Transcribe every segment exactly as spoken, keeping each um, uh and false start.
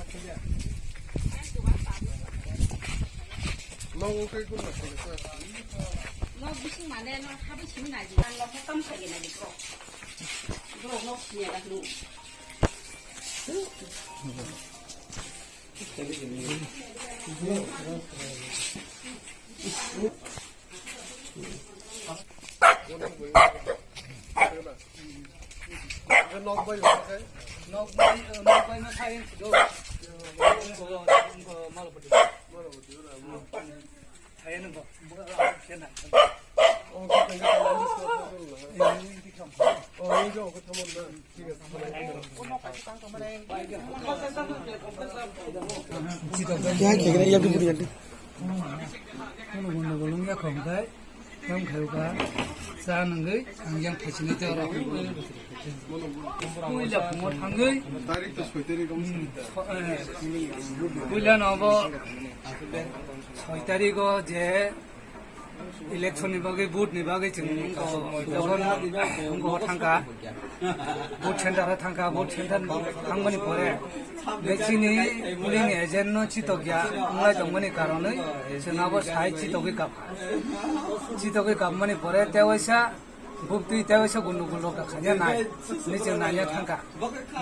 Nok bising mane no habwi simi naidi. Ang nok tam khaidi naidi bro. Bro nok sini ada dulu. Nok bai, nok bai ma khai do. Ko, ko, malo pati. Malo pati, ora. Khai no bo, bo, kena. Oh, kena. Oh, ini jo, ko thamon na. Thik ase. Kya khekre ya bibiri gante. Kono gondogol wngya kho hwnkhe, tamo khaikha, cha nungwi ang yang thaisingwi tei oro puila phungo thangwi, puila no bo soi tarigo je election ni bagwi, vote ni bagwi chwng wngkha, jokhon wngkha thangkha. Vote center o thangkha, vote center thangmani pore, be chini polling agent no chitokya, wnglai tongmani karonwi chwng abo sai chitokwi kapkha. Chitokwi kapmani pore, tewaisa buktwi, tewaisa gundugul rok khaina nai, hwnwi chwng naiya thangkha.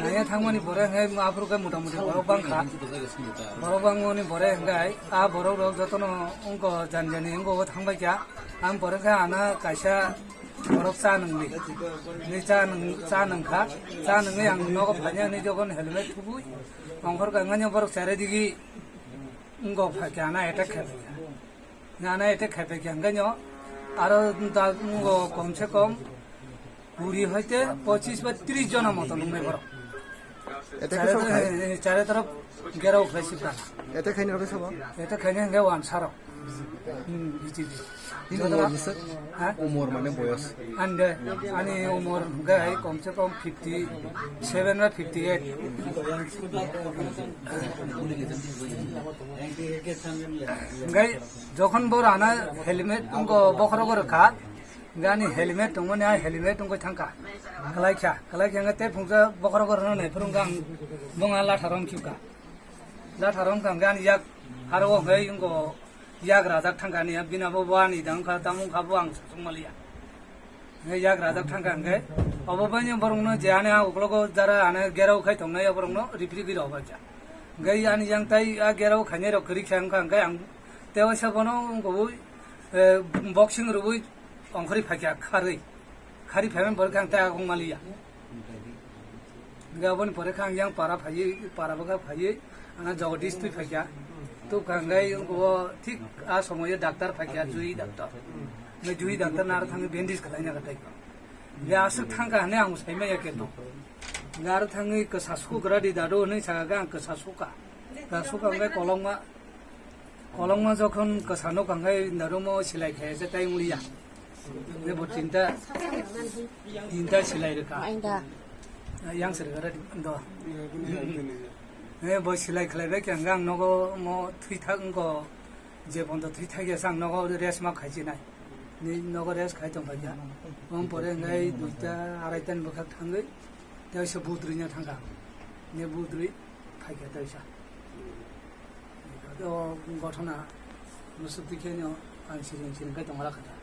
Naiya thangmani pore, hwnkhai aphuru khe motamuti borok bangkha. Borok bangmani pore, hwnkhai a borok rok jotono wngkha jani jani wngkha o thangbaikha. Ang pore khe ano kaisa borok cha nungdi. Ni cha nung, cha nungkha. Cha nungwi ang nogo phaina ni jogon helmet thubui. Ongkhor ka nganya borok chare digi ngo phaikha ana attack khe. Ana attack khe phaikha nganyo. Aro da ngo kom se kom kuri hoite pochis ba tris jona moto nungnai borok. Attack khe chare sok khai? Toro, eh, chare toro gerao khlai sibka. Attack khaini rok sabo? Attack khaini hwnkhe wansarok. Hmm, biji, biji. Nini umor bwswk? Ha? Umor mane boyos? Ande, ani umor hwnkhe kom se kom fifty seven ba fifty eight. Hwnkhe jokhon bo rana helmet wngkha bokhorok rwkha, hwnkhe ani helmet tongmani, a helmet wngwi thangkha. Kwlaikha, kwlaikha hwnkhe tei phungsa bokhorok rwna naiphuru hwnkhe ang bongha latha romkha. Latha romkha hwnkhe ani yak haro o hwnkhe wngkha yak rajak thangkha ani, bini abo bo ani da wngkha, tamo wngkha bo ang sasuk maliya. Hwnkhe yak rajak thangkha hwnkhe obo baino borokno je ani a uklogo jara ani gerao khai tongnai, borokno ripri gwi rw bacha. Hwnkhe ani yang tai a gerao khainai rok kwrwi kha wngkha, hwnkhe ang tewaisa bono wngkha bo, eh, boxing rwui ongkhorwi phaikha kharwi. Kharwi phaimani pore khe ang tai agong maliya. Hwnkhe aboni pore khe ang yang para phaiwi, para bwkha phaiwi, ano Jagadish twi phaikha. Tubkha hwnkhe o thik a somoyo doctor phaikha, Juhi doctor. Hwnkhe Juhi doctor no aro thangwi bandage khlaina kha tai. Hwnkhe aswk thangkha hwnwi ang saimanya khe no. Hwnkhe aro thangwi kwsa sukugra di dadu hwnwi sakha khe ang kwsa sukha. Kwsa sukha hwnkhe kolokma Kolokma jokhon kwsa nuk hwnkhe darumo silai khe se tai muliya. Hwnkhe bo tinta, tinta silai rwkha. Yang se rwkha do. Hwnkhe bo silai khlai bai khe hwnkhe ang nogo mo thwi thak wngkho, je pondo thwi thak ya se ang nogo rest ma khai chinai. Ni nogo rest khai tong kha ya. Om pore hwnkhe duita arai ta ni bwkhak thangwi tei se budrui no thangkha. Ni budrui phaikha tei sa. O gothona musuk tikhe no ang siring siring khai tongma kha.